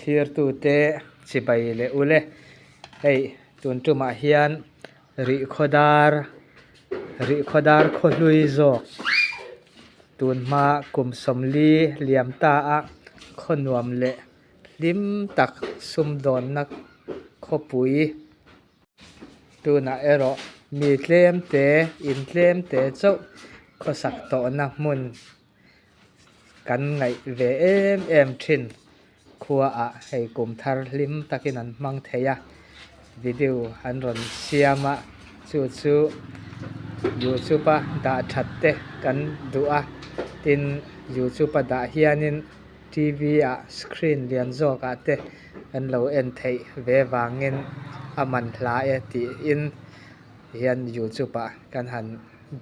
Thlirtute chibai leh ule. Hei tun tumah hian Rihkhawdar Rihkhawdar khawhlui zawk tun hma kum 40 liam ta a khawnuam leh hlim tak sumdawnna khawpui. Tunah erawh mi tlem te in tlem te chauh khawsak tawhna hmun kan ngaih ve em em thin. Khuaah hei kum thar hlim takin an hmang thei a, video an rawn siam a, chu chu youtube a dah that te kan duh a, tin youtube a dah hianin tv ah screen lian zawkah te kan lo en theih ve vangin a man hla e tiin hian youtube ah kan han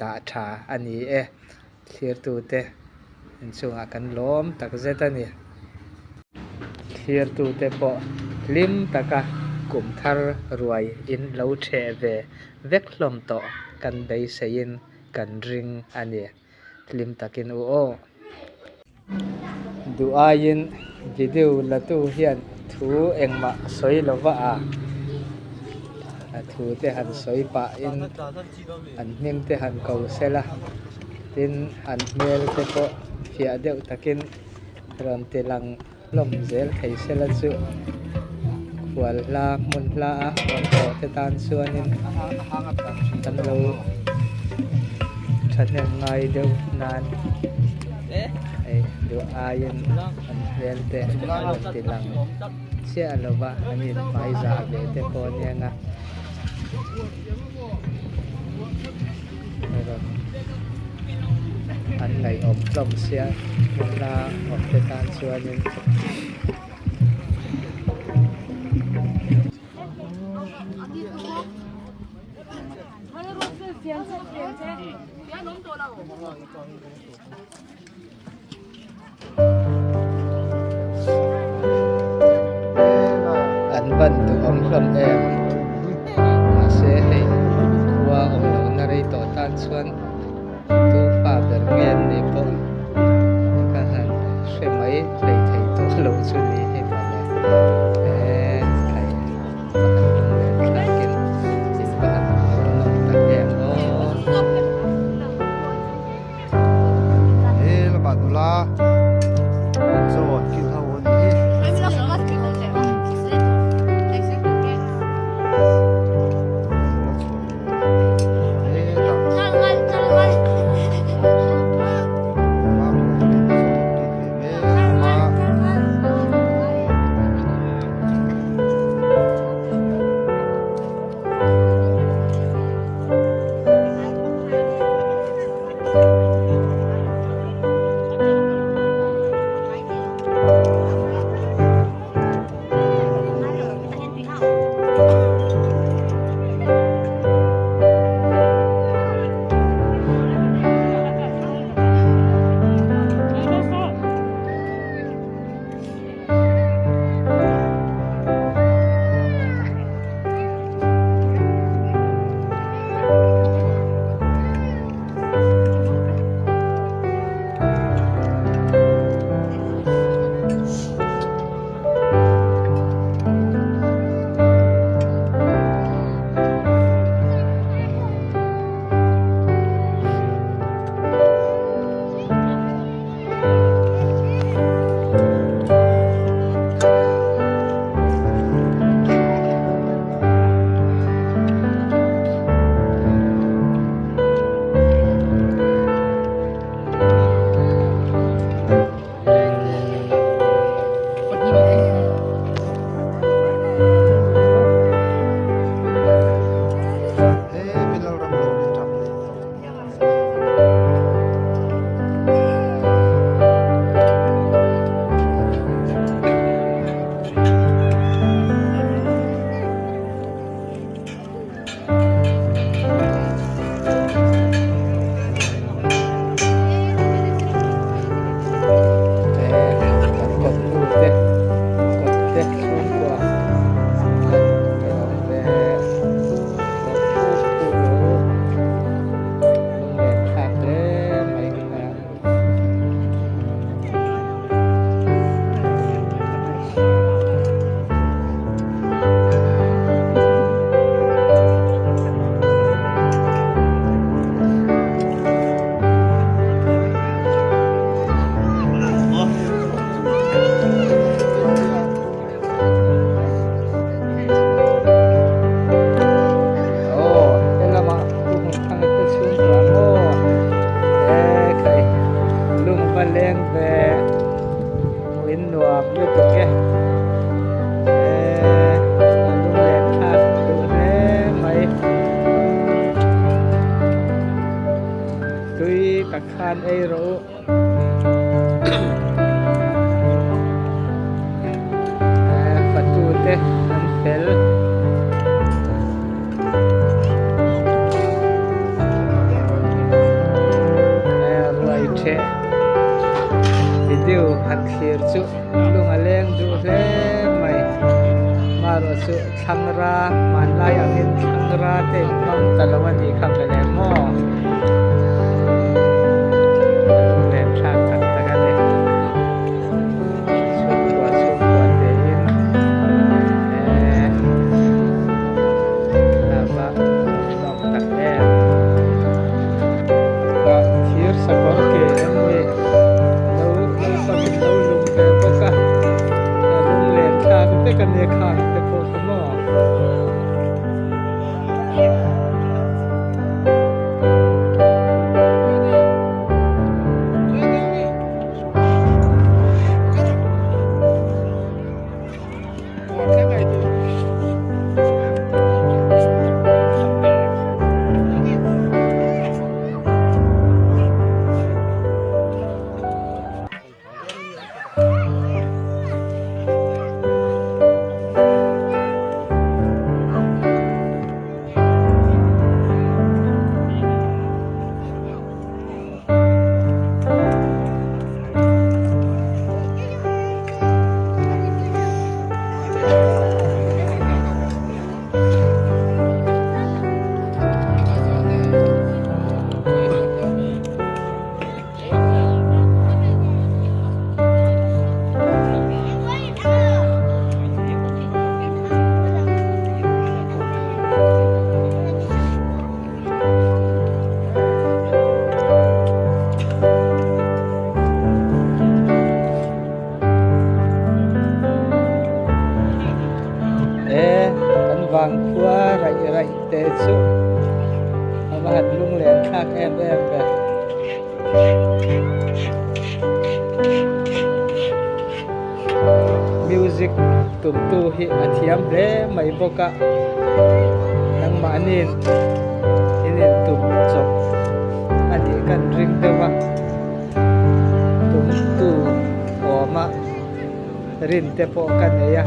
dah tha a ni e. Thlirtute inchungah kan lawm tak zet a ni. Thlirtute pawh hlim taka kum thar ruai in lo theh ve vek hlawm tawh kan beiseiin kan ring a ni. Hlim takin u aw. Duh aiin video la tu hian thu engmah sawi lova a, a thu te han sawi pahin an hming te han ko sela tin an hmel te pawh fiah deuh takin rawn ti lang hlawm zel thei sela chu khual hla hmun hla a rawn tawh te tan chuanin an lo thahnem ngai deuh nan hei duh aiin an hmel te rawn ti lang chiah lo va an inhmai zah ve te pawh a nia. An ngaihawm hlawm sia hmuna awm te tan chuanin. An ban duhawm hlawm em? Mahse hei khua awm lohna rei tawh tan chuan tu fa ber nge an nih pawh ka han hre mai hlei thei tawh lo chu ni hi mawle. Eee khai va han lunglen thlakin in va han hmuhnawm tak em aw. He lamah nula chaw an kil ho a ni hi. nuam lutuk e. Eee a lunglen thlak duh hle mai. Tui tak khan ei rawh u. Eee fatu te an fel. Eee ruai theh video han thlir chu lung a leng duh hle mai. Marawh chu thlangra hmanlai angin thlangra te in hmang ta lo a nih kha mawle maw. A lunglen thlak tak tak a ni. Chhungkua chhungkua tein eee a va nuam tak em. Ka thir sakawr ke em ni lo naupangin lo lum ve bawk a a lunglen thlak vek a nia khang te pawh kha maw. E kan vang khua raih raih te chu a va han lunglen thlak em em ve. Music tumtu hi a thiam hle mai bawk a nangmahniin in intum chawp a nih kan ring deuh a tumtu awma rin te pawh ka nei a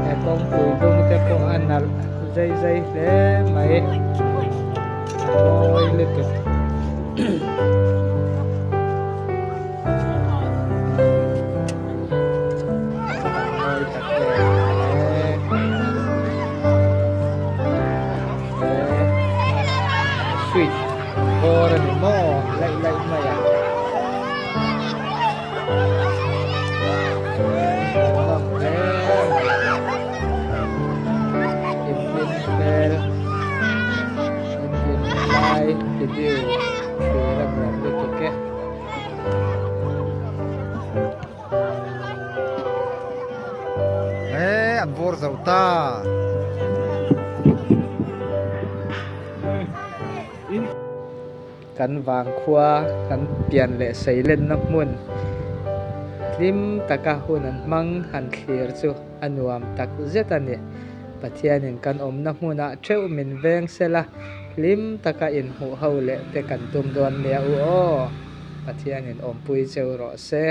he kawngpui dung te pawh a nalh zai zai hle mai a mawi lutuk. Sweet bawr a ni maw laih laih mai a nawm hle mai inhlim hmel inhlim lai video thlir a nuam lutuk e. He an vawr zo ta. Kan vangkhua kan pian leh seilenna hmun hlim taka hun an hmang han thlir chu a nuam tak zet a ni. Pathianin kan awmna hmunah theuh min veng sela hlim taka inhmuh ho leh te kan tum dawn nia u aw. Pathianin awmpui cheu rawh se.